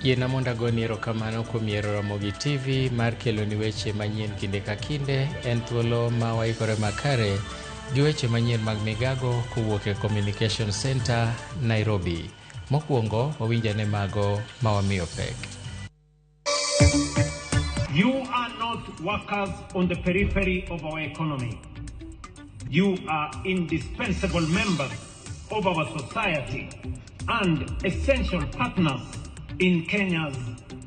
Yiena mondo agoni erokamano kuom yiero Ramogi TV mar keloni weche manyien kinde ka kinde. En thuolo ma waikore makare gi weche manyien mag migago kowuok e Communication Center, Nairobi. Mokwongo, wawinj ane mago ma wamiyo pek. You are not workers on the periphery of our economy. You are indispensable members of our society and essential partners in Kenya's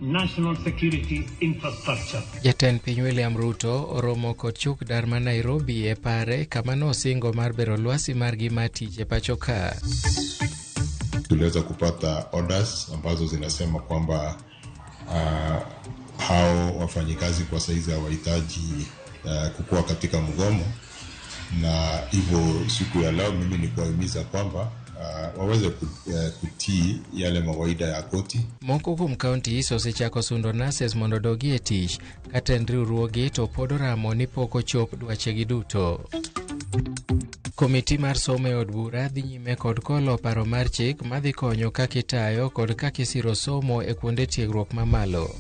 national security infrastructure. Jatend piny William Ruto oromo kod chuk dar ma Nairobi e pare kama nosingo mar bero lwasi margi mar tich e pacho ka. Tuliweza kupata orders ambazo zinasema kwamba hao wafanyikazi kwa saizi hawahitaji kukua katika mgomo, na hivyo siku ya leo mimi ni kuwahimiza kwamba waweze kutii yale mawaida ya koti. Moko kuom counties osechako sundo nurses mondo odogi e tich ka tend riwruogi to pod oramo ni pok ochop dwachegi duto. Komiti mar somo e od bura dhi nyime kod kolo paro mar chik madhi konyo kaka itayo kod kaka isiro somo e kuonde tiegruok mamalo.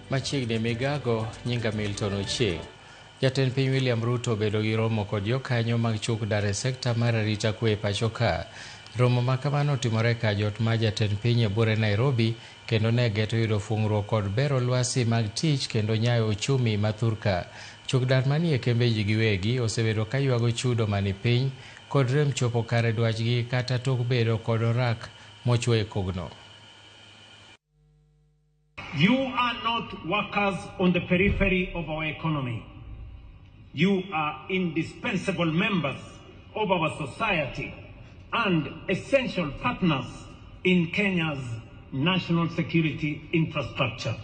Machiegni migago nyinga Milton Ochieng. Jatend piny William Ruto obedo gi romo kod jokanyo mag chuk dar e sekta mar arita kwe e pacho ka. Romo ma kamano otimore ka jot ma jatend piny e buore Nairobi kendo ne geto yudo fung'ruok kod bero lwasi mag tich kendo nyayo uchumi ma thurka. Chuk dar manie kembe ji giwegi osebedo ka ywago chudo mani piny kod rem chopo kare dwachgi kata tok bedo kod orak mochwe e kogno. You are not workers on the periphery of our economy. You are indispensable members of our society and essential partners in Kenya's national security infrastructure.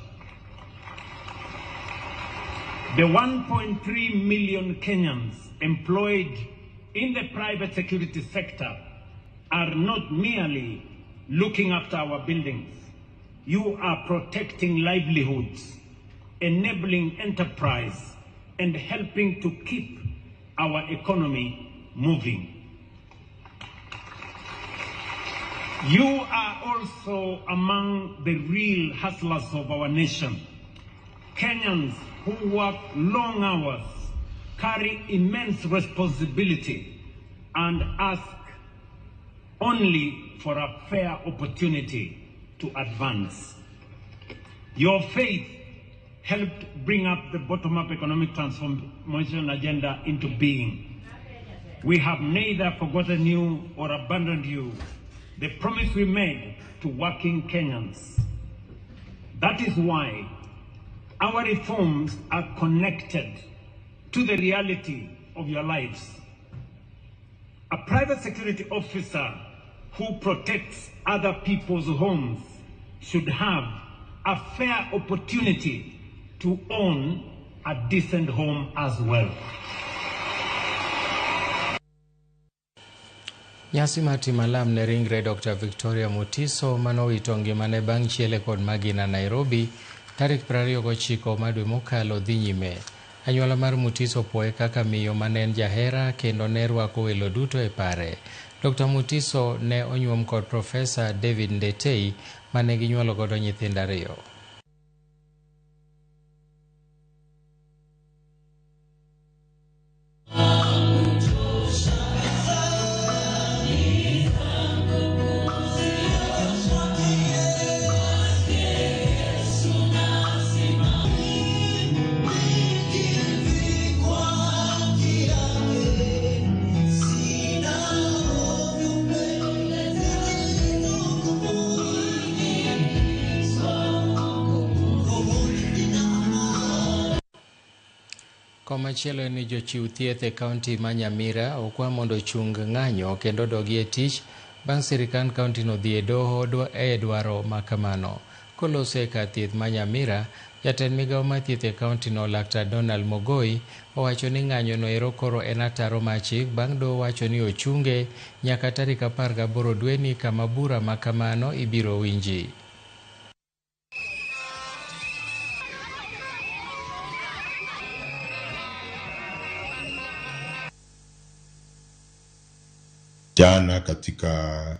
The 1.3 million Kenyans employed in the private security sector are not merely looking after our buildings. You are protecting livelihoods, enabling enterprise, and helping to keep our economy moving. You are also among the real hustlers of our nation. Kenyans who work long hours, carry immense responsibility, and ask only for a fair opportunity to advance. Your faith helped bring up the bottom-up economic transformation agenda into being. We have neither forgotten you or abandoned you. The promise we made to working Kenyans. That is why our reforms are connected to the reality of your lives. A private security officer who protects other people's homes should have a fair opportunity to own a decent home as well. Nyasi mar timo alam ne ringre Dr. Victoria Mutiso manowito ngimane bang' chiele kod magina Nairobi tarik 29 mar dwe mokalo dhi nyime. Anyuola mar Mutiso puoye kaka miyo mane en jahera kendo ne rwako welo duto e pare. Dr. Mutiso ne onyuom kod Profesa David Ndetei mane ginyuolo godo nyithindo ariyo. Komachielo en ni jochiw thieth e kaunti ma Nyamira okwa mondo ochung ng'anyo kendo odogi e tich bang' sirikand kaunti no dhi e doho e dwaro ma kamano. Koloso e kar thieth ma Nyamira, jatend migawo mar thieth e kaunti no Laktar Donald Mogoi owacho ni ng'anyo no ero koro en ataro mar chik bang' doho wacho ni ochunge nyaka tarik 18 dweni kama bura ma kamano ibiro winji. Jana katika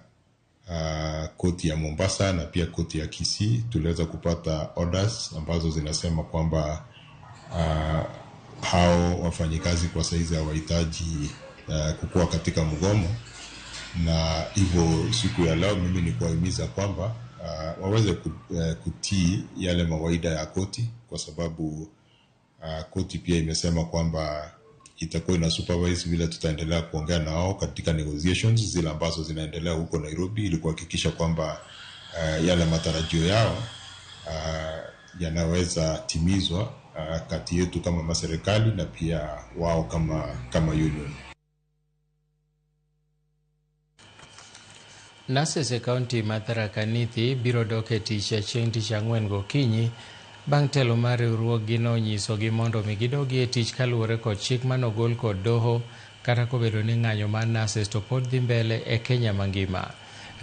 koti ya Mombasa na pia koti ya Kisii tuliweza kupata orders ambazo zinasema kwamba hao wafanyikazi kwa saizi hawahitaji kukua katika mgomo, na hivyo siku ya leo mimi ni kuwahimiza kwamba waweze kutii yale mawaida ya koti, kwa sababu koti pia imesema kwamba itakuwa ina supervise vile tutaendelea kuongea na wao katika negotiations zile ambazo zinaendelea huko Nairobi, ili kuhakikisha kwamba yale matarajio yao yanaweza timizwa kati yetu kama maserikali na pia wao kama union. Nurses e kaunti ma Tharaka Nithi biro dok e tich chieng' tich ang'wen gokinyi bang' telo mar riwruoggi nonyisogi mondo mi gidogi e tich kaluwore kod chik manogol kod doho kata kobedo ni ng'anyo mar nurses to pod dhi mbele e Kenya mangima.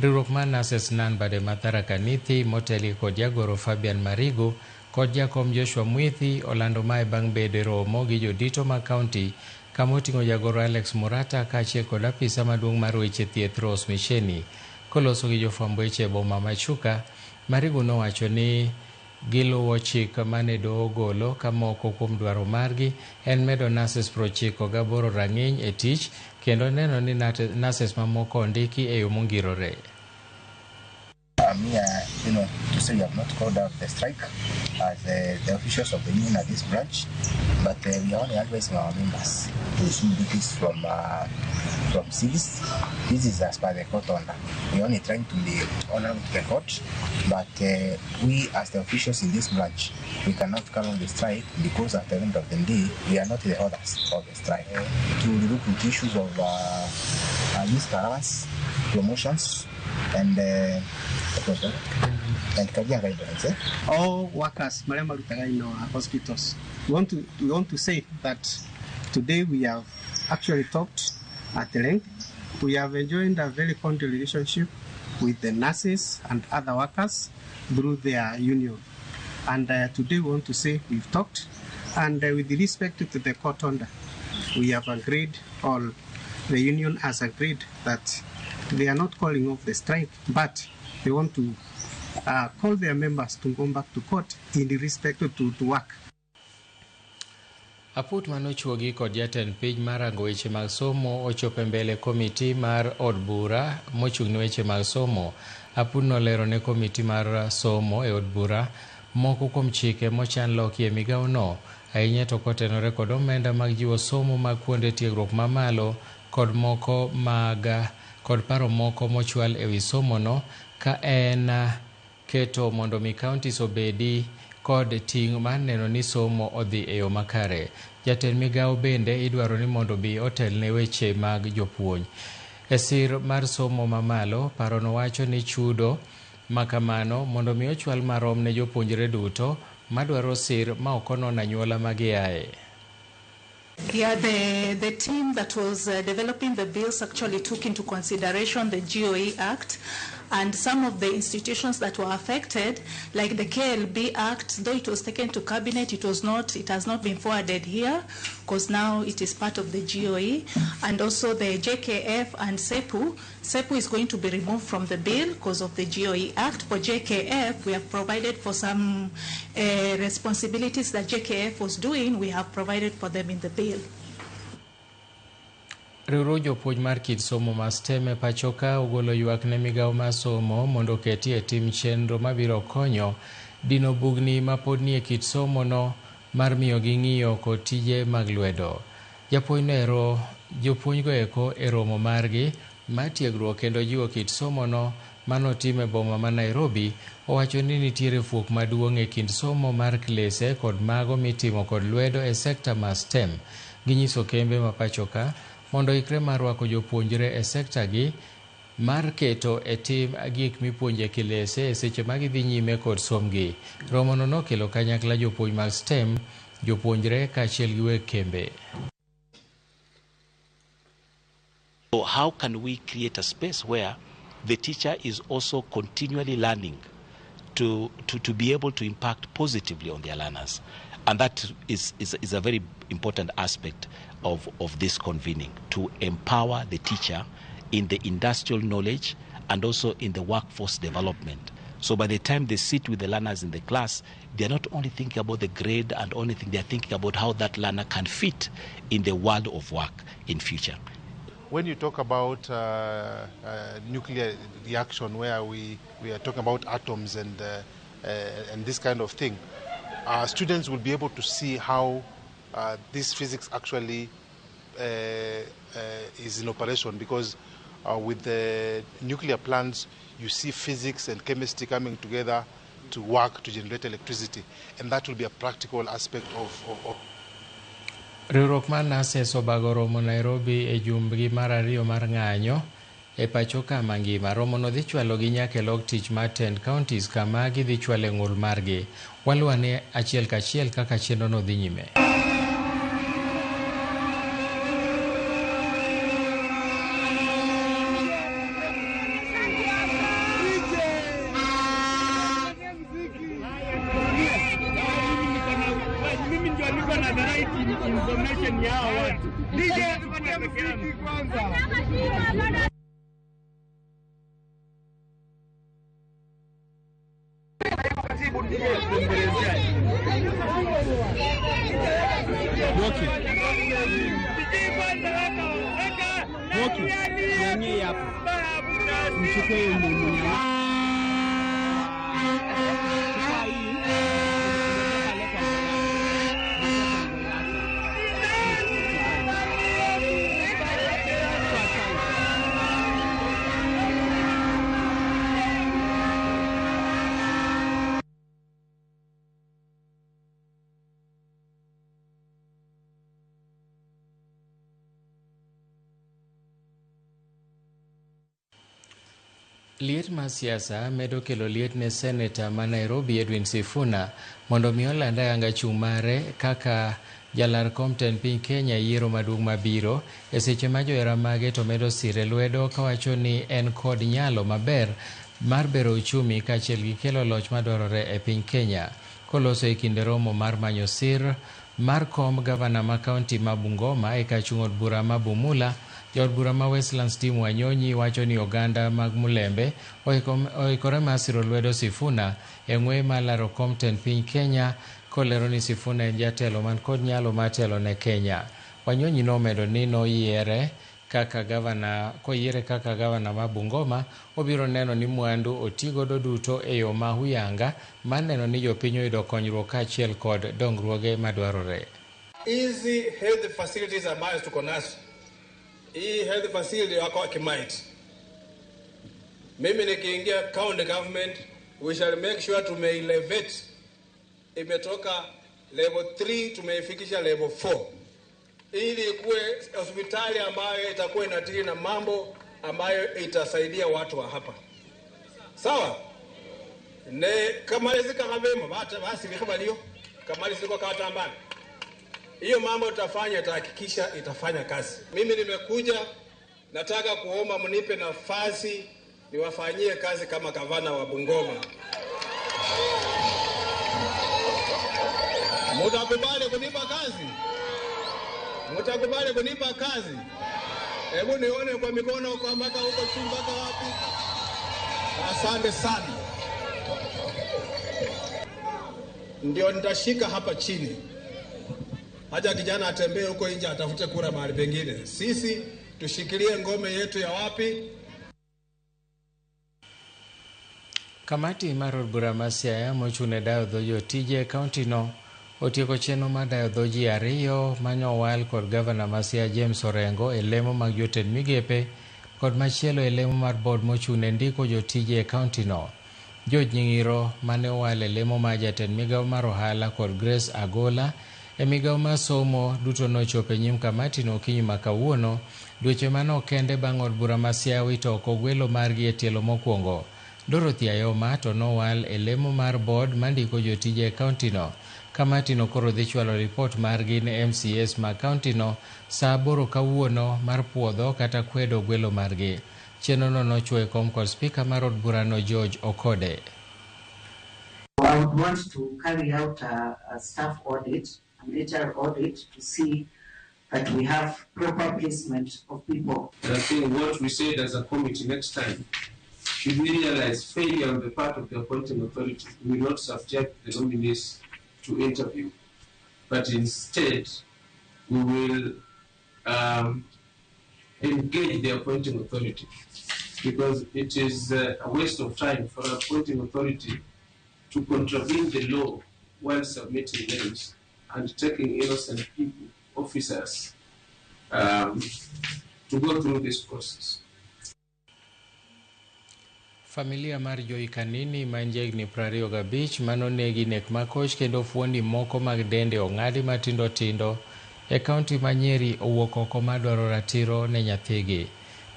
Riwruok mar Nurses Nan bade ma Tharaka Nithi moteli kod jagoro Fabian Marigo kod jakom Joshua Mwithi olando mae bang' bedo e romo gi jodito mag kaunti kama oting'o jagoro Alex Murata kaachiel kod apisa maduong' mar weche thieth Rose Misheni. Koloso gi jofwamb weche e boma ma Chuka, Marigo nowacho ni giluwo chik mane doho ogolo ka moko kuom dwaro margi en medo nurses 98 rang'iny e tich kendo neno ni nurses mamoko ondiki e yo mongirore. I'm here, to say we have not called out the strike as the officials of the union at this branch, but we are only advising our members to resume duties from 6. This is as per the court order. We are only trying to be honorable to the court, but we as the officials in this branch, we cannot call on the strike because at the end of the day, we are not the others of the strike. To look into issues of risk allowance, promotions, and career guidelines. All workers in our hospitals. We want to say that today we have actually talked at length. We have enjoyed a very cordial relationship with the nurses and other workers through their union. And today we want to say we've talked, and with respect to the court order, we have agreed, all the union has agreed that they are not calling off the strike, but they want to call their members to go back to court in respect to work. Aput manochuogi kod jatend piny mar rango weche mag somo ochopo mbele komiti mar od bura mochung' ne weche mag somo. Aput nolero ne komiti mar somo e od bura moko kuom chike mochan loki e migawo no, ahinya to kotenore kod omenda mag jiwo somo mag kuonde tiegruok mamalo kod moko mag kod paro moko mochwal ewi somo no ka en keto mondo mi counties obedi kod ting' mar neno ni somo odhi e yo makare. Jatend migawo bende idwaro ni mondo bi otel ne weche mag jopuonj. E sir mar somo mamalo, parono wacho ni chudo makamano mondo mi ochwal marom ne jopuonjre duto madwaro sir ma ok onon anyuola ma giaye. Yeah, the team that was developing the bills actually took into consideration the GOE Act and some of the institutions that were affected, like the KLB Act, though it was taken to cabinet, it has not been forwarded here because now it is part of the GOE, and also the JKF and SEPU. SEPU is going to be removed from the bill because of the GOE Act. For JKF, we have provided for some responsibilities that JKF was doing, we have provided for them in the bill. Riwruog jopuonj mar kit somo mar STEM e pacho ka ogolo ywak ne migawo mar somo mondo oketi e tim chenro mabiro konyo dino bugni mapod nie kit somo no mar miyogi ng'iyo kod tije mag lwedo. Jopuonjgo eko e romo margi mar tiegruok kendo jiwo kit somo no manotim e boma ma Nairobi owacho ni nitiere fuok maduong' e kind somo mar klese kod mago mitimo kod lwedo e sekta mar STEM. Ginyiso kembe ma pacho ka mondo ikre mar rwako jopuonjre e sekta gi mar keto e tim gik mipuonje kilese e seche ma gidhi nyime kod somgi. Romono nokelo kanyakla jopuonj mag STEM, jopuonjre kaachiel gi weg kembe. So how can we create a space where the teacher is also continually learning to be able to impact positively on their learners? And that is a very important aspect of this convening, to empower the teacher in the industrial knowledge and also in the workforce development. So by the time they sit with the learners in the class, they're not only thinking about the grade and only thing, they're thinking about how that learner can fit in the world of work in future. When you talk about nuclear reaction, where we are talking about atoms and this kind of thing, students will be able to see how this physics actually is in operation, because with the nuclear plants, you see physics and chemistry coming together to work to generate electricity, and that will be a practical aspect of Riwruok mar NASES obago romo Nairobi e jumbgi mar ariyo mar ng'anyo e pacho ka mangima. Romono dhi chwalogi nyaka e lok tich mar tend counties kama gidhi chwale ng'ur margi. Waluwane achiel kachiel kaka chenrono dhi nyime. Liet mar siasa medo kelo liet ne seneta ma Nairobi Edwin Sifuna mondo mi oland ayanga chung' mare kaka jalar kom tend piny Kenya e yiero maduong' mabiro e seche ma johera mage to medo sire lwedo kawacho ni en kod nyalo maber mar bero uchumi kaachiel gi kelo loch madwarore e piny Kenya. Koloso e kinde romo mar manyo sir mar kom gavana ma kaunti ma Bungoma e kachung' od bura ma Bumula, jaod bura ma Westlands Tim Wanyonyi wacho ni oganda mag Mulembe oikore mar siro lwedo Sifuna e ng'we mar laro kom tend piny Kenya, kolero ni Sifuna en jatelo man kod nyalo mar telo ne Kenya. Wanyonyi nomedo ni noyiere kaka gavana, koyiere kaka gavana ma Bungoma, obiro neno ni mwandu otigodo duto e yo ma huyanga mar neno ni jopiny oyudo konyruok kaachiel kod dongruoge madwarore. Hizi health facilities ambazo tuko nazo, hii health facility wako Kimait. Mimi nikiingia county government, we shall make sure tumeelevate. Imetoka level 3 tumeifikisha level 4. Ili ikuwe hospitali ambayo itakuwa inatili na mambo ambayo itasaidia watu wa hapa. Sawa? Ne kamalizika kabema basi bali kamalizika katambana. Hiyo mambo tutafanya, itahakikisha itafanya kazi. Mimi nimekuja nataka kuomba mnipe nafasi niwafanyie kazi kama gavana wa Bungoma. Mtakubali kunipa kazi? Mtakubali kunipa kazi? Hebu nione kwa mikono kwa mpaka huko chini mpaka wapi? Asante sana. Ndio nitashika hapa chini. Haja kijana atembee huko nje atafute kura mahali pengine. Sisi tushikilie ngome yetu ya wapi? Kamati mar od bura ma Siaya mochung' ne dayo dho jotije e kaunti no otieko chenro mar dayo dho ji ariyo manowal kod gavana ma Siaya James Orengo e lemo mag jotend migepe kod machielo e lemo mar board mochung' ne ndiko jotije e kaunti no. George Nying'iro mane owal e lemo mar jatend migawo mar ohala kod Grace Agola e migawo mar somo duto nochopo e nyim kamati no okinyi ma kawuono dweche manok kende bang' od bura ma Siaya wito oko gwelo margi e tielo mokwongo. Dorothy Ayoma to nowal e lemo mar board mandiko jotije e kaunti no. Kamati no koro dhi chwalo ripot margi ne MCS ma kaunti no saa 8 kawuono mar puodho kata kwedo gwelo margi. Chenro no nochwo e kom kod spika mar od burano George Okode. I would want to carry out a staff audit, an HR audit, to see that we have proper placement of people. And I think what we said as a committee next time, should we realize failure on the part of the appointing authority, we will not subject the nominees to interview, but instead we will engage the appointing authority, because it is a waste of time for an appointing authority to contravene the law while submitting names and taking innocent people, officers, to go through this process. Familia mar Joy Kanini ma en jahigni 25 manonegi nek makoch kendo fuondi moko mag dende ong'adi matindo tindo e kaunti ma Nyeri owuok oko madwaro ratiro ne nyathigi.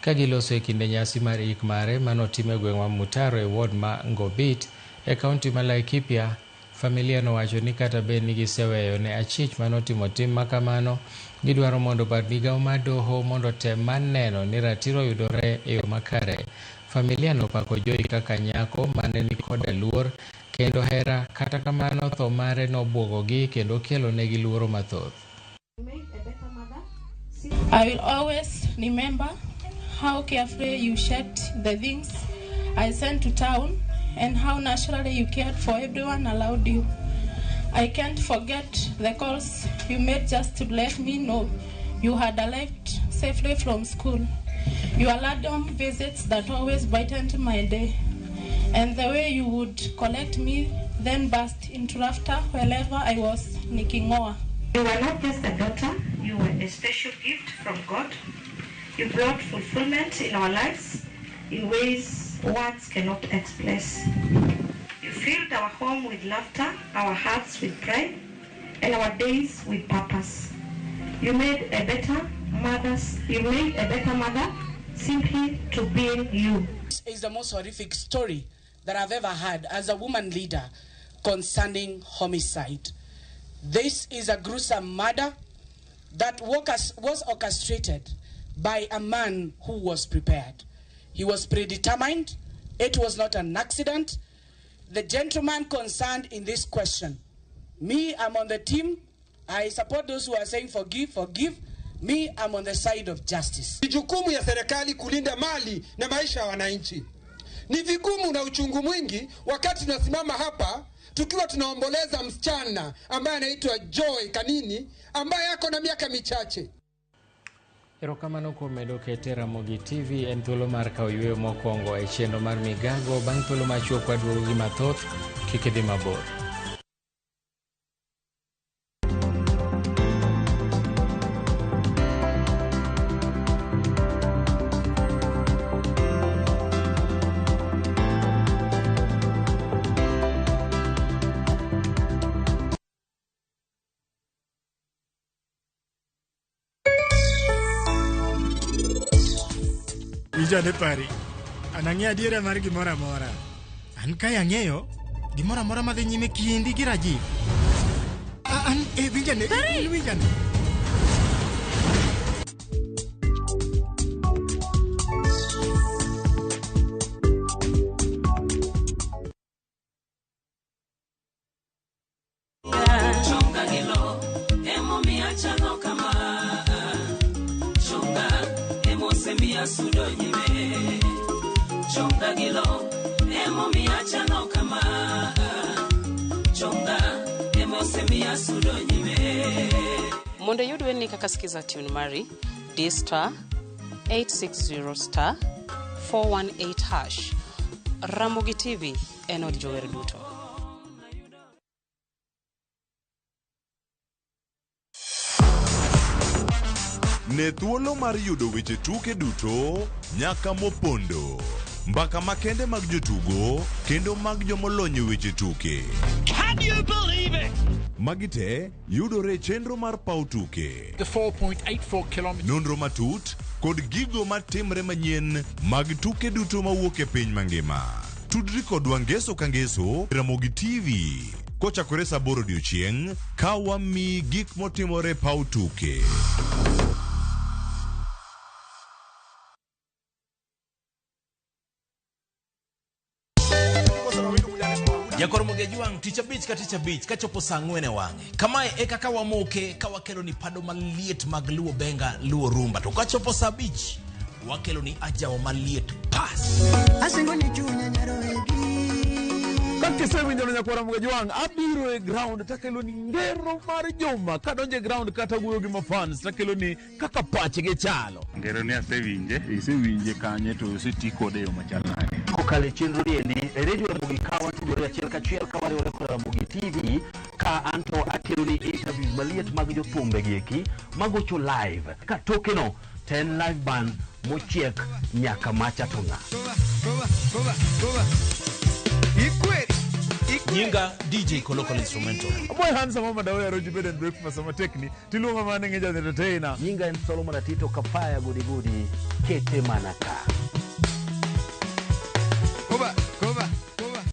Ka giloso e kinde nyasi mar ik mare manotim e gweng' ma Mutaro e ward ma Ngobit e kaunti ma Laikipia, familia nowacho ni kata bed ni giseweyo ne achich manotimo tim makamano, gidwaro mondo bad migawo mar doho mondo tem mar neno ni ratiro yudore e yo makare. Familia nopako Joy kaka nyako mane ni koda luor kendo hera, kata kamano tho mare nobwogogi kendo kelo negi luoro mathoth. I will always remember how carefully you shaped the things I sent to town and how naturally you cared for everyone around you. I can't forget the calls you made just to let me know you had arrived safely from school. Your random visits that always brightened my day, and the way you would collect me, then burst into laughter wherever I was nikingoa. You were not just a daughter, you were a special gift from God. You brought fulfillment in our lives in ways words cannot express. You filled our home with laughter, our hearts with pride, and our days with purpose. You made a better mother, you made a better mother simply to being you. This is the most horrific story that I've ever had as a woman leader concerning homicide. This is a gruesome murder that was orchestrated by a man who was prepared. He was predetermined. It was not an accident. The gentleman concerned in this question, me, I'm on the team. I support those who are saying forgive, forgive. Me, I'm on the side of justice. Ni jukumu ya serikali kulinda mali na maisha ya wananchi. Ni vigumu na uchungu mwingi wakati tunasimama hapa tukiwa tunaomboleza msichana ambaye anaitwa Joy Kanini ambaye ako na miaka michache. Erokamano kuom medo kete Ramogi TV en thuolo mar kawo yueyo mokwongo e chenro mar migago. Bang' thuolo machuok waduogo gi mathoth, kik idhi mabor. Winjane pari. An ang'eyo adiera mar gimoro amora. An kae ang'eyo gimoro amora madhi nyime kindi gi Rajiv. An e winjane, winjane. Mondo iyud wendni kaka Skiza Tune mari, di star 860 star 418 hash. Ramogi TV en od jower duto. Ne thuolo mar yudo weche tuke duto nyaka mopondo, mbaka makende mag jotugo kendo mag jomolony e weche tuke. Can you believe it? Magi te yudore e chenro mar paw tuke. The 4.84 kilometers. Nonro matut kod gigo matimre manyien mag tuke duto mawuok e piny mangima. Tudri kodwa ngeso ka ngeso Ramogi TV kochakore saa 8 odiochieng' ka wamiyi gik motimore e paw tuke. Jwang' tich abich ka tich abich kachopo saa ang'wen e wang'e. Kamae e kaka wamoke ka wakelo ni pado maliet mag Luo Benga, Luo Rumba. To kachopo saa abich, wakelo ni ajawa maliet pas. Asingo ni chunya nyaroegi. Kakisewinjo nyakwara Ramogi Jwang' abiro e ground takelo ni ngero mar juma kadonjo e ground kata wuoyo gi mafans takelo ni kaka pachgi chalo. Ngero ni asewinje. Isewinje kanye to oseti kode e yo machal nade? Kokalo e chenro ni endi e redio Ramogi ka watudore achiel kachiel ka wariwore kod Ramogi TV ka anto akelo ni interviews maliet mag jothumbe gi eki magocho live ka tokeno to en live band mochiek nyaka macha to ng'a. Nyinga DJ Kolokol Instrumental. Boy handsome mama dawe aroji bed and breakfast sama tekni tiluonga mana ng'e ja entertainer. Nyinga en Solomon Atito Kapaya gudi gudi kete mana ka. Koba, koba, koba.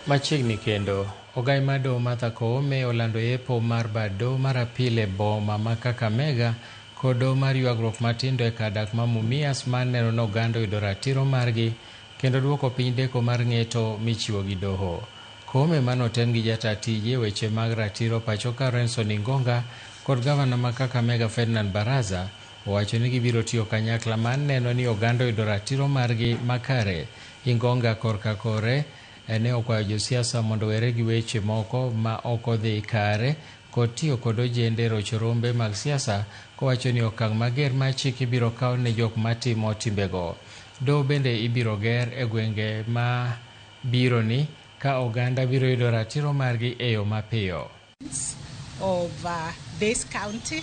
Machiegni kendo, ogai mar doho Martha Koome olando yepo mar bad doho mar apil e boma ma Kakamega kod doho mar ywagruok matindo e kar dak ma Mumias mar neno ni oganda oyudo ratiro margi kendo duoko piny deko mar ng'eto michiwo gi doho. Koome manoten gi jata tije weche mag ratiro pacho ka Renson Ingonga kod gavana ma Kakamega Ferdinand Baraza owacho ni gibiro tiyo kanyakla mar neno ni oganda oyudo ratiro margi makare. Ingonga korka kore ne okwayo josiasa mondo owere gi weche moko ma ok odhi kare kod tiyo kod ojende rocho rombe mag siasa kowacho ni okang' mager mar chik ibiro kaw ne jok matimo timbego. Doho bende ibiro ger e gwenge ma bironi ka oganda biro yudo ratiro margi e yo mapiyo. Of this county,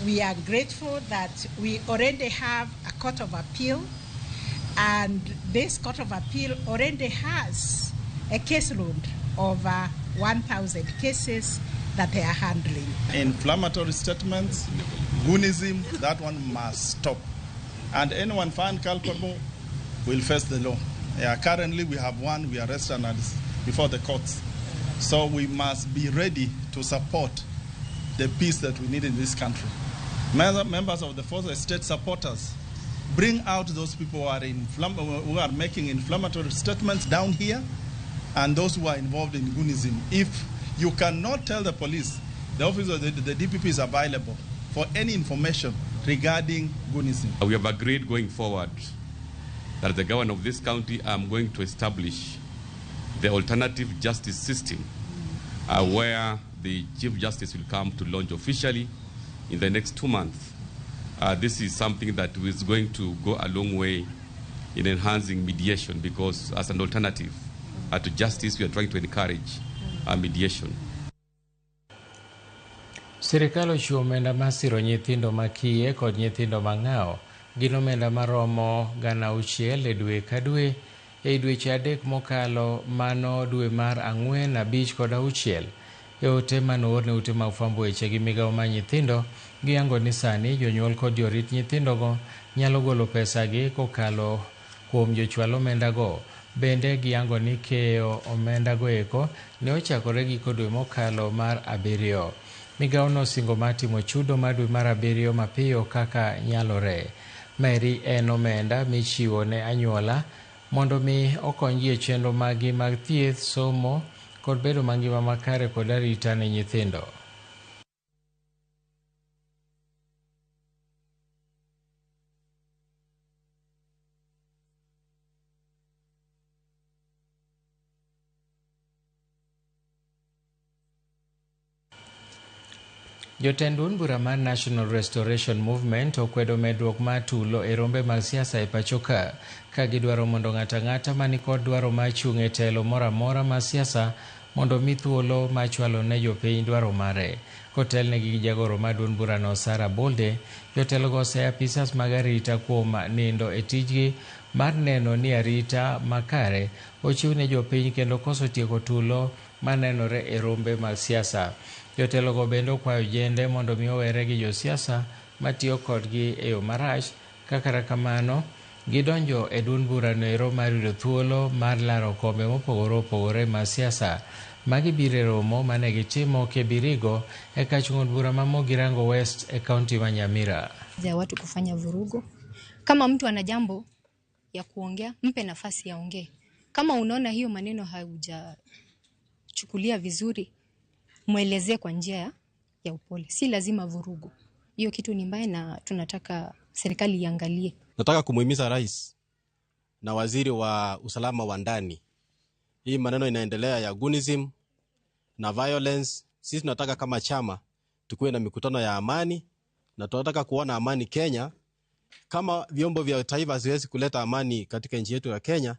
we are grateful that we already have a court of appeal. And this Court of Appeal already has a caseload of 1,000 cases that they are handling. Inflammatory statements, goonism, that one must stop. And anyone found culpable will face the law. Yeah, currently we have one, we arrested and before the courts. So we must be ready to support the peace that we need in this country. Members of the fourth estate supporters, bring out those people who are making inflammatory statements down here and those who are involved in goonism. If you cannot tell the police, the office of the DPP is available for any information regarding goonism. We have agreed going forward that the governor of this county, I'm going to establish the alternative justice system where the Chief Justice will come to launch officially in the next 2 months. This is something that is going to go a long way in enhancing mediation because as an alternative to justice, we are trying to encourage mediation. Sirikal ochiwo omenda mar siro nyithindo makiye kod nyithindo mang'awo. Gin omenda maromo 6,000 e dwe ka dwe e dweche 3 mokalo, mano dwe mar 4, 5 kod 6. E ote manoor ne ute mag fwambo weche gi migawo mar nyithindo, giyango ni sani jonyuol kod jorit nyithindogo nyalo golo pesagi kokalo kuom jochwal omendago. Bende giyango ni keyo omendago eko ne ochakore giko dwe mokalo mar 7. Migawo nosingo mar timo chudo mar dwe mar 7 mapiyo kaka nyalore. Maeri en omenda michiwo ne anyuola mondo mi okonygi e chenro maggi mag thieth, somo kod bedo mangima makare kod arita ne nyithindo. Jotend duond bura mar National Restoration Movement okwedo medruok mar tulo e rombe mag siasa e pacho ka gidwaro mondo ng'ato ang'ata manikod dwaro mar chung' e telo moro amora mar siasa mondo mi thuolo mar chwalo ne jopiny dwaro mare. Kotelnegi gi jagoro mar duond burano Sarah Bolde, jotelogo oseya apisas mag arita kuom nindo e tijgi mar neno ni arita makare ochiw ne jopiny kendo koso tieko tulo manenore e rombe mag siasa. Jotelogo bende okwayo jende mondo mi owere gi josiasa matiyo kodgi e yo marach, kaka kamano Gidonjo e duond burano ero mar yudo thuolo mar laro kombe mopogore opogore mag siasa. Magi biro e romo mane gitimo Kebirigo e kach ng'od bura ma Mugirango West e kaunti ma Nyamira. Ya watu kufanya vurugu. Kama mtu ana jambo ya kuongea, mpe nafasi aongee. Kama unaona hiyo maneno haujachukulia vizuri, mwelezee kwa njia ya upole. Si lazima vurugu. Hiyo kitu ni mbaya na tunataka serikali iangalie. Nataka kumuhimiza rais na waziri wa usalama wa ndani. Hii maneno inaendelea ya gunism na violence. Sisi tunataka kama chama tukuwe na mikutano ya amani na tunataka kuona amani Kenya. Kama vyombo vya taifa haziwezi kuleta amani katika nchi yetu ya Kenya,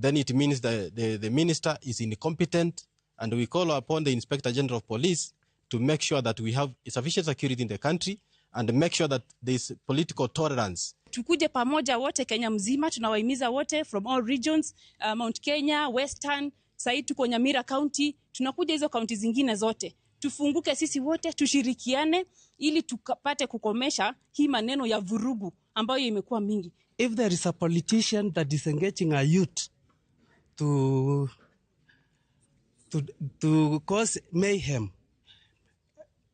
then it means that the minister is incompetent, and we call upon the Inspector General of Police to make sure that we have sufficient security in the country and make sure that there is political tolerance. Tukuje pamoja wote Kenya mzima, tunawahimiza wote from all regions, Mount Kenya, Western, sasa tuko Nyamira County, tunakuja hizo kaunti zingine zote. Tufunguke sisi wote, tushirikiane ili tukapate kukomesha hii maneno ya vurugu ambayo imekuwa mingi. If there is a politician that is engaging a youth to cause mayhem,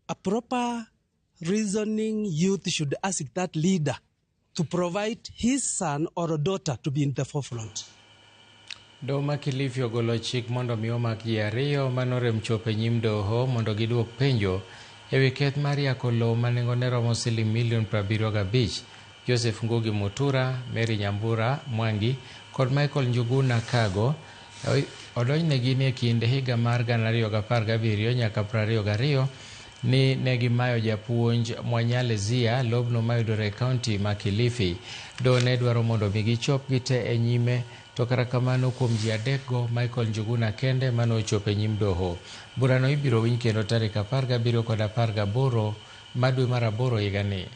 a proper reasoning youth should ask that leader to provide his son or daughter to be in the forefront. Doho ma Kilifi ogolo chik mondo mi omak ji ariyo manorem chopo e nyim doho mondo giduok penjo ewi keth mar yako lowo ma nengone romo siling milion 75. Joseph Ngugi Mutura, Mary Nyambura Mwangi kod Michael Njuguna Kago odonjnegi ni e kind higa mar 2017 nyaka 22 ni negimayo japuonj Mwanyale Zia lobno mayudore e kaunti ma Kilifi. Doho ne dwaro mondo mi gichop gite e nyime, to kata kamano kuom ji adekgo, Michael Njuguna kende mane ochopo e nyim doho. Burano ibiro winj kendo tarik 17 kod 18 mar dwe mar aboro higani.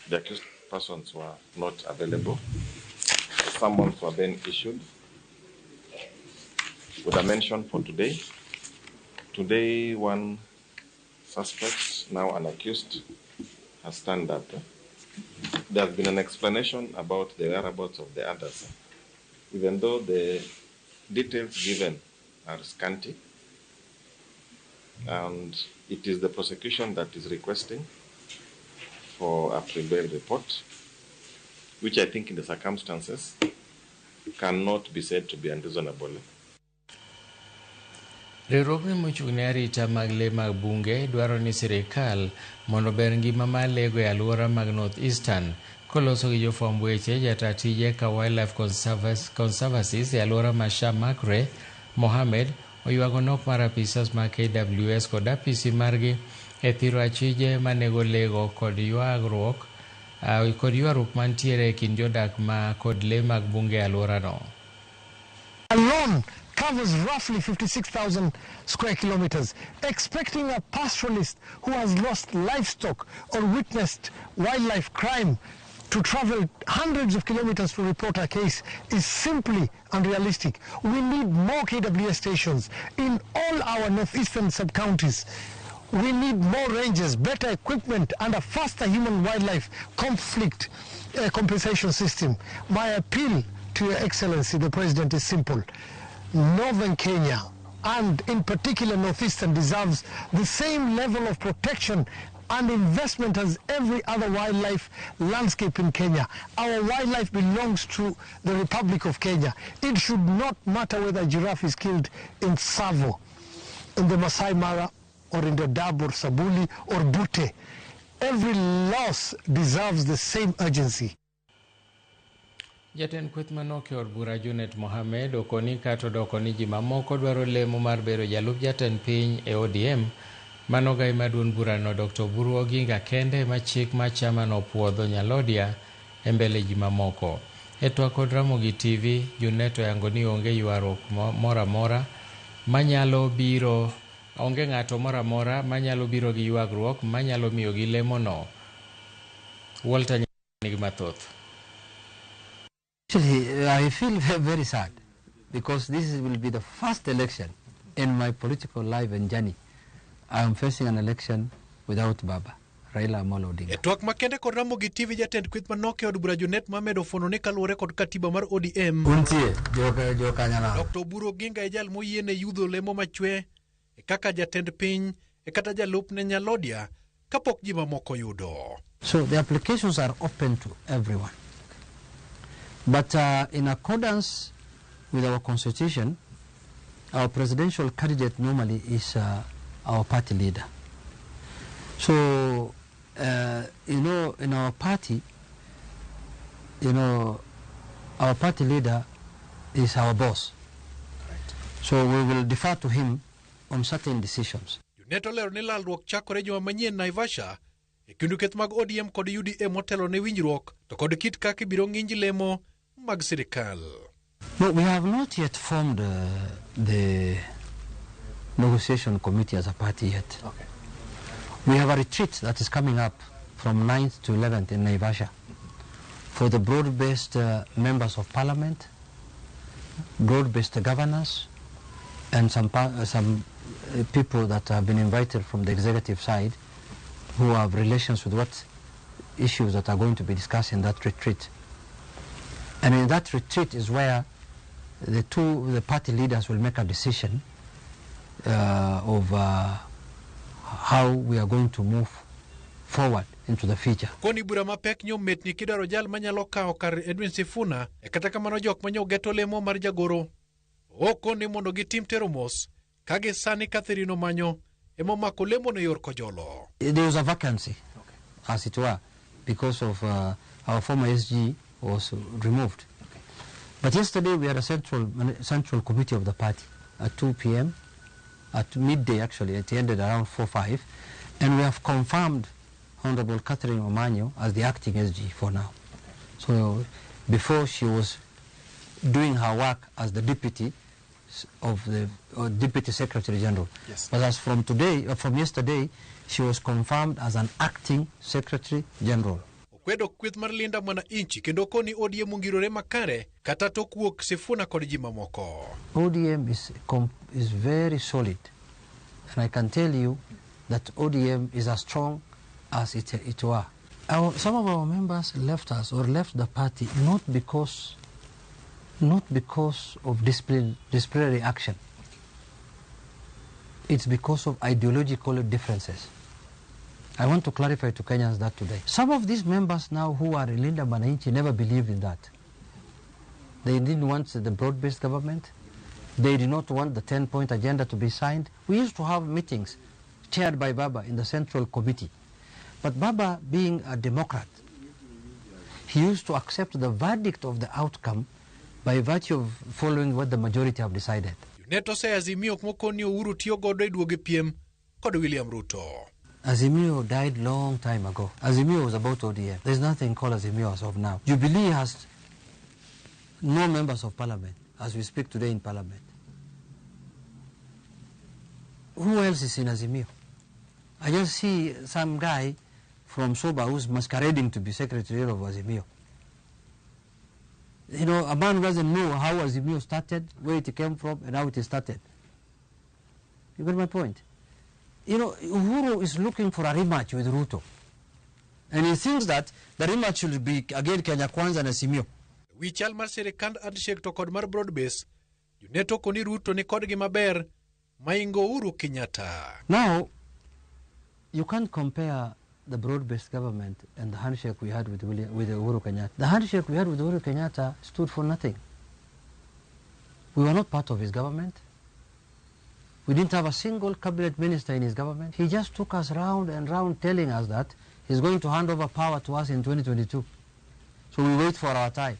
The accused persons were not available. Summons were then issued with a mention for today. Today, one suspect, now an accused, has stand up. There has been an explanation about the whereabouts of the others, even though the details given are scanty, and it is the prosecution that is requesting for a pre-bail report, which I think in the circumstances cannot be said to be unreasonable. Riwruogni mochung' ne arita mag lee mag bunge dwaro ni sirikal mondo ober ngima mar lego e alwora mag North Eastern. Koloso gi jofwamb weche, jata tije ka Wildlife Conservancies e alwora ma Shamakre, Mohamed, oywago nok mar apisas mag KWS kod apisi margi e thiro achije manego lego kod ywaruok mantiere e kind jodak ma kod lee mag bunge e alworano. Alone covers roughly 56,000 square kilometers. Expecting a pastoralist who has lost livestock or witnessed wildlife crime to travel hundreds of kilometers to report a case is simply unrealistic. We need more KWS stations in all our northeastern sub-counties. We need more rangers, better equipment, and a faster human-wildlife conflict compensation system. My appeal to Your Excellency, the President, is simple. Northern Kenya, and in particular Northeastern, deserves the same level of protection and investment as every other wildlife landscape in Kenya. Our wildlife belongs to the Republic of Kenya. It should not matter whether a giraffe is killed in Tsavo, in the Masai Mara, or in Dadaab or Sabuli or Bute. Every loss deserves the same urgency. Jatend kweth manok e od bura Junet Mohamed okoni kata odoko ni ji mamoko dwaro lemo mar bedo jalup jatend piny e ODM. Mano gai maduond burano Dr. Oburu Oginga kende ma chik ma chamano opuodho Nyalodia e mbele ji mamoko. E twak kod Ramogi TV, Junet oyango ni onge ywaruok moro amora manyalo biro, onge ng'ato moro amora manyalo biro gi ywagruok manyalo miyogi lemono. Walter nigi mathoth. Actually, I feel very sad because this will be the first election in my political life and journey. I am facing an election without Baba, Raila Amolo Odinga. E twak makende kod Ramogi TV jatend kweth manok e od bura Junet Mohamed ofuono ni kaluwore kod katiba mar ODM. Untie joka Dr. Oburu Oginga e jal moyiene yudho lemo machwe e kaka jatend piny e kata jalupne Nyalodia kapok ji mamoko yudo. So the applications are open to everyone. But in accordance with our constitution, our presidential candidate normally is our party leader. So, you know, in our party, you know, our party leader is our boss. Right. So we will defer to him on certain decisions. Junet olero ni lalruok chakore juma manyien Naivasha e kind kweth mag ODM kod UDA motelo ne winjruok to kod kit kaka ibiro ng'inj lemo mag sirikal. No, we have not yet formed the negotiation committee as a party yet. Okay. We have a retreat that is coming up from 9th to 11th in Naivasha for the broad-based members of parliament, broad-based governors, and some people that have been invited from the executive side who have relations with what issues that are going to be discussed in that retreat. And in that retreat is where the party leaders will make a decision of how we are going to move forward into the future. Koni bura mapek nyo metni kidwaro jal manyalo kawo kar Edwin Sifuna e kata kamano jok manyo geto lemo mar jagoro okoni mondo gitim tero mos ka gi sani Catherine Omanyo ema omako lemo ne yor Kojolo. There was a vacancy, okay, as it were, because of our former SG was removed. Okay. But yesterday we had a central committee of the party at 2 p.m., at midday actually, it ended around 4-5, and we have confirmed Honorable Catherine Omanyo as the acting SG for now. Okay. So before she was doing her work as the deputy of the Deputy Secretary General. Yes. But as from today, from yesterday, she was confirmed as an acting Secretary General. Okwedo kweth mar Linda Mwananchi kendo koni ODM ongirore makare kata tok wuok Sifuna kod ji mamoko. ODM is very solid, and I can tell you that ODM is as strong as it were. Some of our members left us or left the party not because of disciplinary action. It's because of ideological differences. I want to clarify to Kenyans that today. Some of these members now who are in Linda Mwananchi never believed in that. They didn't want the broad-based government. They did not want the 10-point agenda to be signed. We used to have meetings chaired by Baba in the Central Committee. But Baba, being a Democrat, he used to accept the verdict of the outcome by virtue of following what the majority have decided. Junet ose Azimio mokoni Uhuru tiyo godo e duogo piem kod William Ruto. Azimio died long time ago. Azimio was about ODM. There's nothing called Azimio as of now. Jubilee has no members of parliament as we speak today in parliament. Who else is in Azimio? I just see some guy from Soba who's masquerading to be secretary of Azimio. You know, a man who doesn't know how Azimio started, where it came from, and how it started. You get my point? You know, Uhuru is looking for a rematch with Ruto. And he thinks that the rematch should be again Kenya Kwanza and Azimio. Wi chal mar sirikand handshake to kod mar broad base, Junet okoni Ruto ni kodgi maber maingo Uhuru Kenyatta. Now, you can't compare the broad-based government and the handshake we had with Uhuru Kenyatta. The handshake we had with Uhuru Kenyatta stood for nothing. We were not part of his government. We didn't have a single cabinet minister in his government. He just took us round and round telling us that he's going to hand over power to us in 2022. So we wait for our time.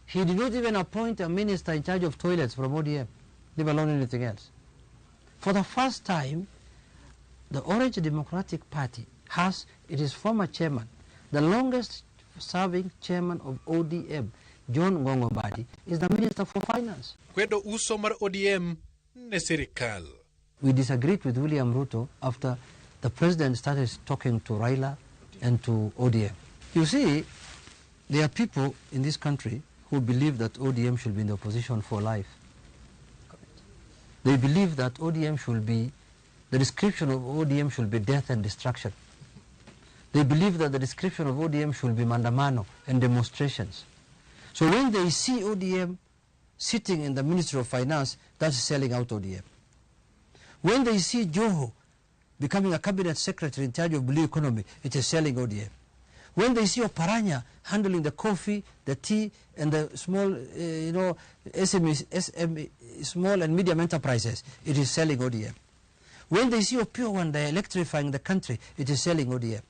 He did not even appoint a minister in charge of toilets from ODM, leave alone anything else. For the first time, the Orange Democratic Party has its former chairman, the longest serving chairman of ODM, John Ngongo Mbadi, is the Minister for Finance. Kwedo uso mar ODM ne sirikal. We disagreed with William Ruto after the president started talking to Raila and to ODM. You see, there are people in this country who believe that ODM should be in the opposition for life. They believe that ODM should be, the description of ODM should be death and destruction. They believe that the description of ODM should be mandamano and demonstrations. So when they see ODM sitting in the Ministry of Finance, that's selling out ODM. When they see Joho becoming a cabinet secretary in charge of blue economy, it is selling ODM. When they see Oparanya handling the coffee, the tea, and the small, SME, SME, small and medium enterprises, it is selling ODM. When they see Opiyo Wandayi electrifying the country, it is selling ODM.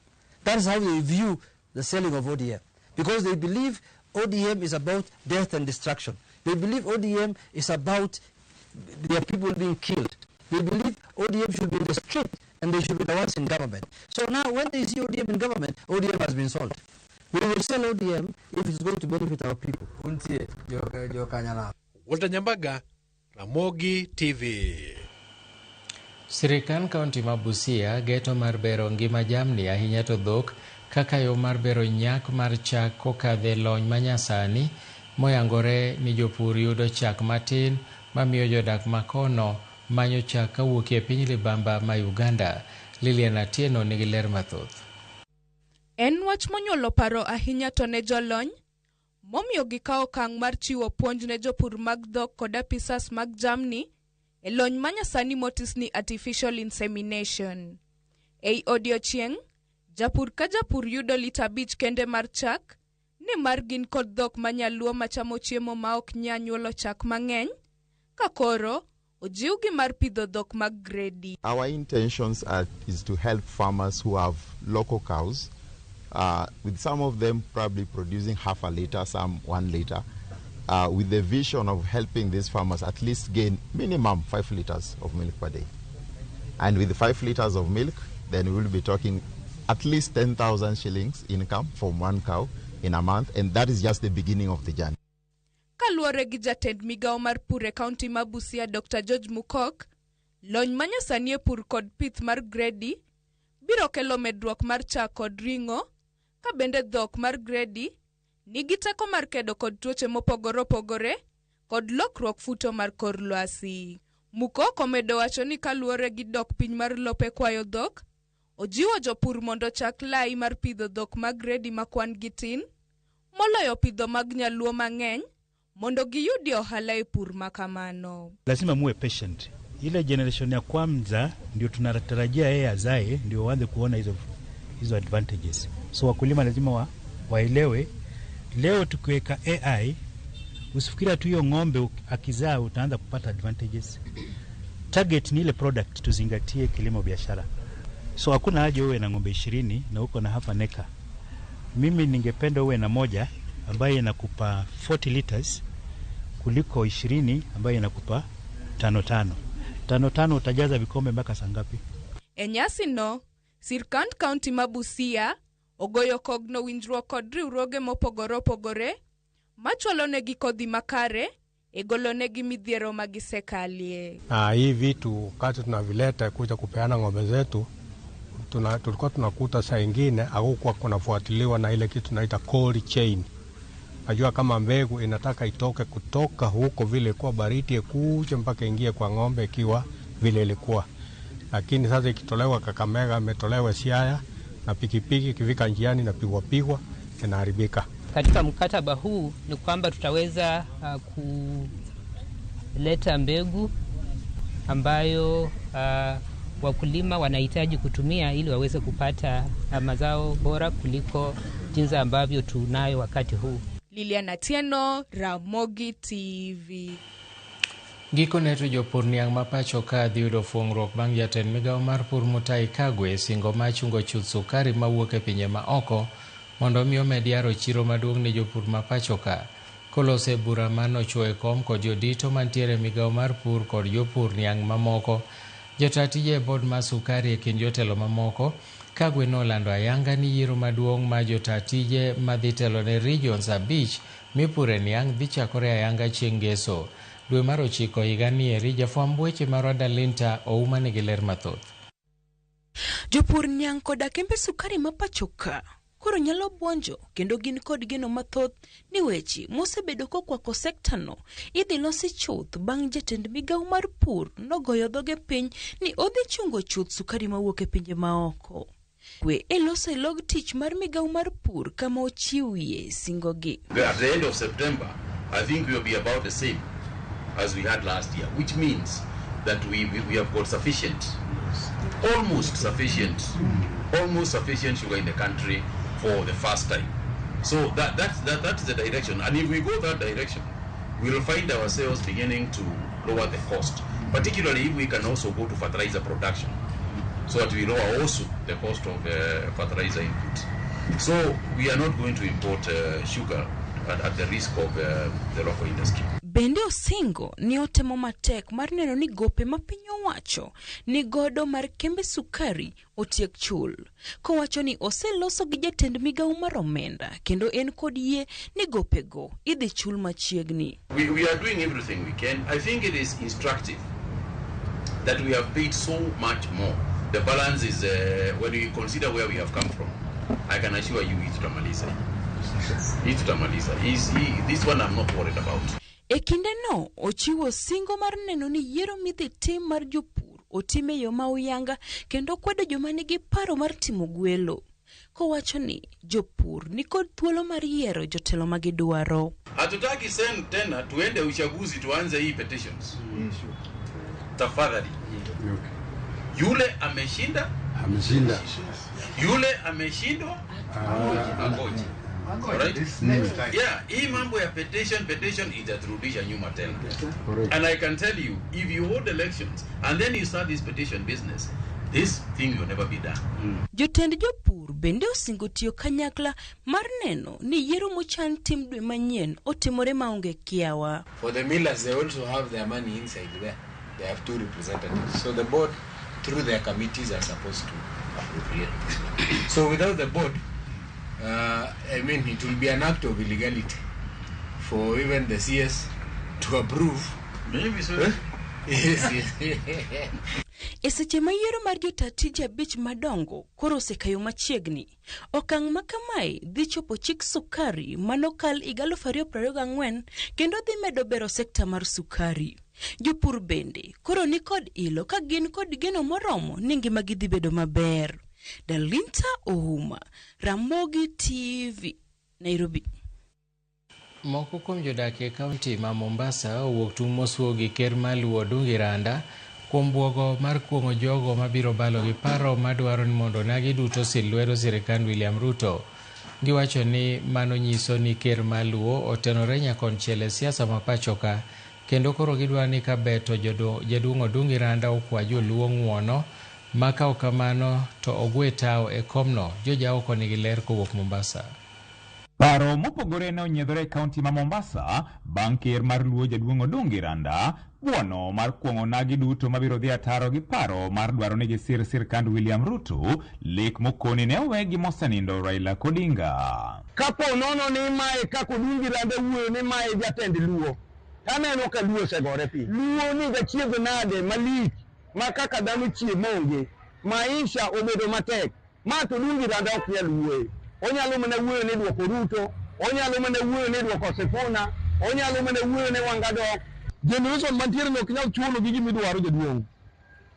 That is how they view the selling of ODM. Because they believe ODM is about death and destruction. They believe ODM is about their people being killed. They believe ODM should be in the street and they should be the ones in government. So now when they see ODM in government, ODM has been sold. We will sell ODM if it's going to benefit our people. Walter Nyambaga, Ramogi TV. Sirikal kaunti ma Busia geto mar bero ngima jamni ahinya to dhok kaka yo mar bero nyak mar chak kokadhe lony manyasani moyangore ni jopur yudo chak matin mamiyo jodak makono manyo chak kawuok e piny libamba ma Uganda. Lilian Atieno nigi ler mathoth. En wach monyuolo paro ahinya to ne jolony momiyo gikawo okang' mar chiwo puonj ne jopur mag dhok kod apisas mag jamni e lony manyasani motis ni artificial insemination. Ei odiochieng', japur ka japur yudo lita 5 kende mar chak, nimar gin kod dhok manyaluo machamo chiemo ma ok nya nyuolo chak mang'eny, ka koro ojiwgi mar pidho dhok mag gredi. Our intentions is to help farmers who have local cows, with some of them probably producing half a liter, some 1 liter, with the vision of helping these farmers at least gain minimum 5 liters of milk per day. And with 5 liters of milk, then we will be talking at least 10,000 shillings income from one cow in a month, and that is just the beginning of the journey. Kaluwore gi jatend migawo mar pur e kaunti ma Busia Dr. George Mukok, lony manyasani e pur kod pith mar gredi biro kelo medruok mar chak kod ring'o, ka bende dhok mar gredi nigi teko mar kedo kod tuoche mopogore opogore kod lokruok futo mar kor lwasi. Mukok omedo wacho ni kaluwore gi dok piny mar lope kwayo dhok, ojiwo jopur mondo chak lai mar pidho dhok mag gredi ma kwan gi tin, moloyo pidho mag nyaluo mang'eny mondo giyudi ohala e pur makamano. Lazima muwe patient. Ile generation ya kwanza ndio tunatarajia yeye azae ndio waanze kuona hizo advantages. So wakulima lazima waelewe leo tukiweka AI, usifikiria tu hiyo ng'ombe akizaa utaanza kupata advantages. Target ni ile product, tuzingatie kilimo biashara. So hakuna haja uwe na ng'ombe 20 na uko na half an acre. Mimi ningependa uwe na moja ambaye inakupa 40 liters kuliko 20 ambaye inakupa 5-5. 5-5 utajaza vikombe mpaka saa ngapi? E nyasi no, sirkand kaunti ma Busia ogoyo kogno winjruok kod riwruoge mopogore opogore machwalonegi kodhi makare e golonegi midhiero magisekalie. Na hii vitu wakati tunavileta kuja kupeana ng'ombe zetu, tulikuwa tunakuta saa ingine hakukuwa kunafuatiliwa na ile kitu tunaita cold chain. Najua kama mbegu inataka itoke kutoka huko vile kwa baridi ikuje mpaka ingie kwa ng'ombe ikiwa vile ilikuwa. Lakini sasa ikitolewa Kakamega, imetolewa Siaya na pikipiki ikifika njiani na pigwa pigwa inaharibika. Katika mkataba huu ni kwamba tutaweza kuleta mbegu ambayo wakulima wanahitaji kutumia ili waweze kupata mazao bora kuliko jinsi ambavyo tunayo wakati huu. Lilian Atieno, Ramogi TV. Gikone to jopur niang' ma pacho ka dhi yudo fuong'ruok bang' jatend migawo mar pur Mutahi Kagwe singo mar chungo chuth sukari mawuok e pinje ma oko mondo mi omed yaro chiro maduong' ne jopur ma pacho ka. Kolose bura manochuo e kom kod jodito mantiere e migawo mar pur kod jopur niang' mamoko, jotaa tije e bod mar sukari e kind jotelo mamoko, Kagwe nolando ayanga ni yiero maduong' ma jotaa tije madhi telo ne regions 5 mipure niang' dhi chakore ayanga chieng' ngeso. Dwe mar 9 higa nieri, jafwamb weche marwa Dalinta Ouma nigi ler mathoth. Jopur niang' koda kembe sukari ma pacho ka koro nyalo buonjo kendo gin kod geno mathoth ni weche mosebedo kokwako sekta no idhi losi chuth bang' jatend migawo mar pur nogoyo dhoge piny ni odhi chungo chuth sukari mawuok e pinje maoko. Kwe e loso e log tich mar migawo mar pur kama ochiwie singogi. At the end of September, I think we will be about the same as we had last year, which means that we have got sufficient, almost sufficient sugar in the country for the first time. So that's the direction. And if we go that direction, we'll find ourselves beginning to lower the cost, particularly if we can also go to fertilizer production, so that we lower also the cost of fertilizer input. So we are not going to import sugar at the risk of the local industry. Bende Osingo ni otemo matek mar neno ni gope ma piny owacho ni godo mar kembe sukari otiek chul. Kowacho ni oseloso gi jatend migawo mar omenda kendo en kod yie ni gopego idhi chul machiegni. We are doing everything we can. I think it is instructive that we have paid so much more. The balance is, when you consider where we have come from, I can assure you it's Tutamaliza. It's Tutamaliza. This one I'm not worried about. E kinde no, ochiwo singo mar neno ni yiero midhi tim mar jopur otime yo ma uyanga kendo kwedo joma nigi paro mar timo gwelo. Kowacho ni jopur nikod thuolo mar yiero jotelo ma gidwaro. Hatutaki sen tena tuende uchaguzi tuanze hii petitions. Tafadhali. Yule ameshinda, ameshinda. Yule ameshindwa, angoje. Right? Yeah, hii mambo ya petition itaturudisha nyuma tena. And I can tell you, if you hold elections and then you start this petition business, this thing will never be done. Jotend jopur bende osingo tiyo kanyakla mar neno ni yiero mochan tim dwe manyien otimore maonge kiawa. For the millers, they also have their money inside there. They have two representatives. So the board, through their committees, are supposed to appropriate. So without the board, I mean, it will be an act of illegality for even the CS to approve. Maybe so. Yes, yes. E seche ma yiero mar jotaa tije 5 madongo koro osekayo machiegni, okang' ma kamae dhi chopo chik sukari manokal higa 2024 kendo dhi medo bero sekta mar sukari. Jopur bende koro ni kod ilo ka gin kod geno moromo ni ngimagi dhi bedo maber. Dalinta Ouma, Ramogi TV, Nairobi. Moko kuom jodak e kaunti ma Mombasa owuok tung' mosuo gi ker maluwo Odungi Randa kuom buogo mar kuong'o jogo mabiro balo gi paro madwaro ni mondo onagi duto sil lwedo sirikand William Ruto. Giwacho ni mano nyiso ni ker maluwo otenore nyakonchiel e siasa ma pacho ka, kendo koro gidwaro ni kabeto jaduong' Odungi Randa okwa joluo ng'uono ma ka ok kamano to ogwe tao e komno. Jojaoko nigi ler kowuok Mombasa. Paro mopogore ne onyiedhore e kaunti ma Mombasa bang' ker mar luo jaduong' Odungi Randa buono mar kuong'o onagi duto mabiro dhi ataro gi paro mar dwaro ni gisir sirkand William Ruto, lek mokoni ne owegi mosenindo Raila Odinga. Kapo nono ni mae kaka Odungi Randa wuoyo ni mae jatend luo, taneno ka luo osegore piny. Luo ni gachiedho nade malich ma kaka dhano chiemo onge, maisha obedo matek. Ma to Odungi Randa ok nyal wuoyo. Onyalo mana wuoyo ni duoko Ruto, onyalo mana wuoyo ni duoko Sifuna, onyalo mana wuoyo ni Wangadok. Generation mantiere no ok nyal chuno gi gimidwaro jaduong'.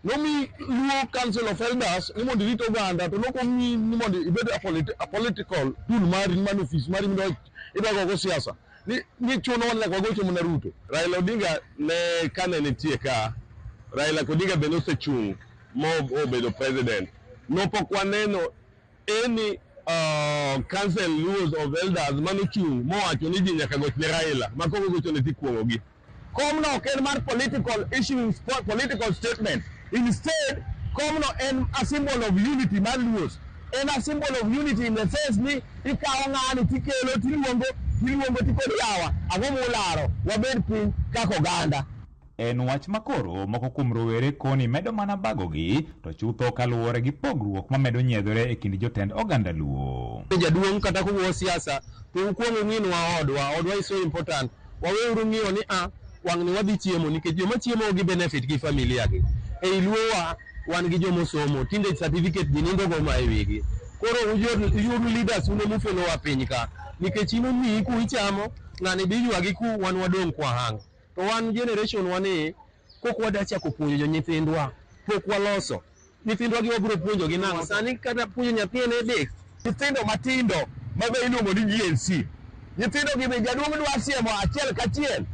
Nomi Luo Council of Elders ni mondo irit oganda, to nokomiyi ni mondo ibed a political tool mari man ofis mari midwa gogo siasa. Ni chuno wan nyaka wagocho mana Ruto. Raila Odinga ne kane nitie ka, Raila Odinga bende osechung' mobedo president. Nopok waneno any Council Luos of Elders manochung' mowacho ni ji nyaka goch ne Raila, ma kok ogochone tikuong'ogi. Komno ok en mar political issues, political statement. Instead, komno en a symbol of unity mar Luos. En a symbol of unity in the sense ni ikawo ng'ani tikelo tiluongo tikod yawa, ang'o mularo, wabed piny kaka oganda. En wach makoro moko kuom rowere koni medo mana bagogi to chutho kaluwore gi pogruok mamedo nyiedhore e kind jotend oganda Luo. Jaduong' kata kowuoyo siasa to ukuong ung'inwa odwa, odwa is so important. Waweuru ng'iyo ni wang' ni wadhi chiemo nikech joma chiemo gi benefit gi familia gi. Ei Luowa wan gi jomosomo, tinde certificate ji nindo go ma e wigi. Koro uyud leaders uno mufelowa piny ka nikech in omiyi ku ichamo, ng'ani bi ywagi ku wan wadong' kwa hang. To wan generation wani kok wada chako puonjo nyithindwa, pok waloso. Nyithindwa gi wabiro puonjo gi nang'o? Sani kata puonjo nyathi en headache. Nyithindo matindo ma be iluongo ni Gen Z. Nyithindo gi be jaduong' dwa siemo achiel kachiel.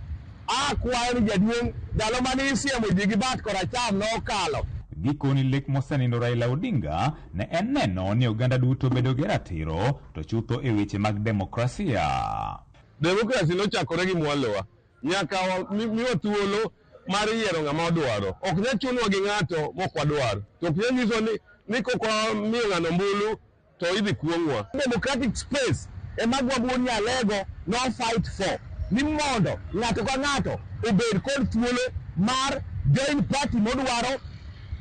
Akwayo ni jaduong' ndalo mane isiemo ji gi bat koracham nokalo. Gikoni lek mosenindo Raila Odinga ne en neno ni oganda duto bedo gi ratiro to chutho e weche mag demokrasia. Demokrasi nochakore gi mwalowa. Nyaka miwa thuolo mar yiero ng'ama wadwaro. Ok nyal chunwa gi ng'ato mok wadwar. To ok nyal nyiso ni kok wamiyo ng'ano ombulu to idhi kuong'wa. Democratic space ema Gwamburu Nyalego no fight for. Ni mondo ng'ato ka ng'ato obed kod thuolo mar join party modwaro,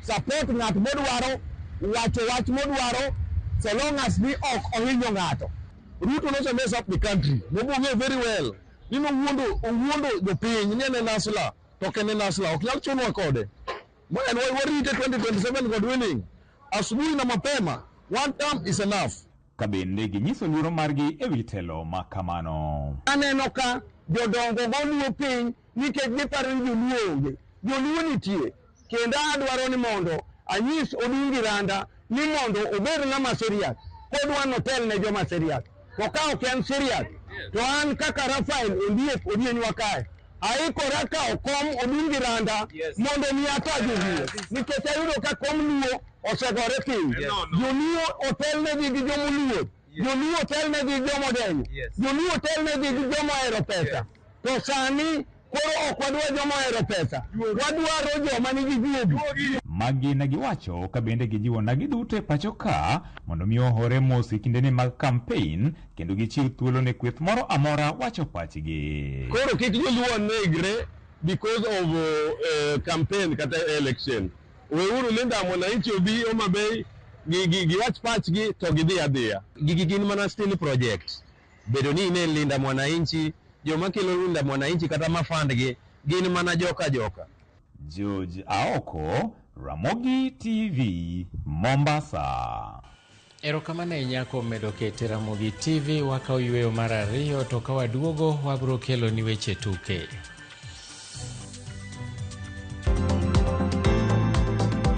support ng'at modwaro, wacho wach modwaro, so long as ni ok ohinyo ng'ato. Ruto nose mess up the country. Nobong'e very well. Ni nowuondo owuondo jopiny ni en e hustler to ok en e hustler. Ok nyal chunwa kode. Ma en warite 2027 God willing. Asubuhi na mapema. One term is enough. Ka bende ginyiso luoro margi e wi telo ma kamano. Aneno ka jodongo go luo piny nikech giparo ni joluo onge. Joluo nitie. Kendo adwaro ni mondo anyis Odungi Randa ni mondo obed ng'ama serious. Kodwa notel ne joma serious. To ka ok en serious, to an kaka Rafael Ondiek Odienywa kae, aikora kawo kom Odungi Randa mondo mi ata joluo. Nikech ayudo ka kom luo osegore piny. Joluo otelnegi gi jomoluor. Joluo otelnegi gi jomodenyo. Joluo otelnegi gi jomohero pesa. To sani koro ok wadwar joma ohero pesa. Wadwaro joma nigi juogi. Magi ne giwacho ka bende gijiwo nagi duto e pacho ka mondo mi ohore mos e kindeni mag kampein kendo gichiw thuolo ne kweth moro amora wacho pachgi. Koro kik joluo negre because of campaign kata election. Weuru Linda Mwananchi obi Homa Bay giwach pachgi to gidhi adhiya. Gigi gin mana still project. Bedo ni ine Linda Mwananchi, joma kelo Linda Mwananchi kata ma fund gi gin mana joka joka. George Aoko, Ramogi TV, Mombasa. Erokamano ahinya kuom medo kete Ramogi TV. Wakawo yweyo mar ariyo to ka waduogo wabiro kelo ni weche tuke.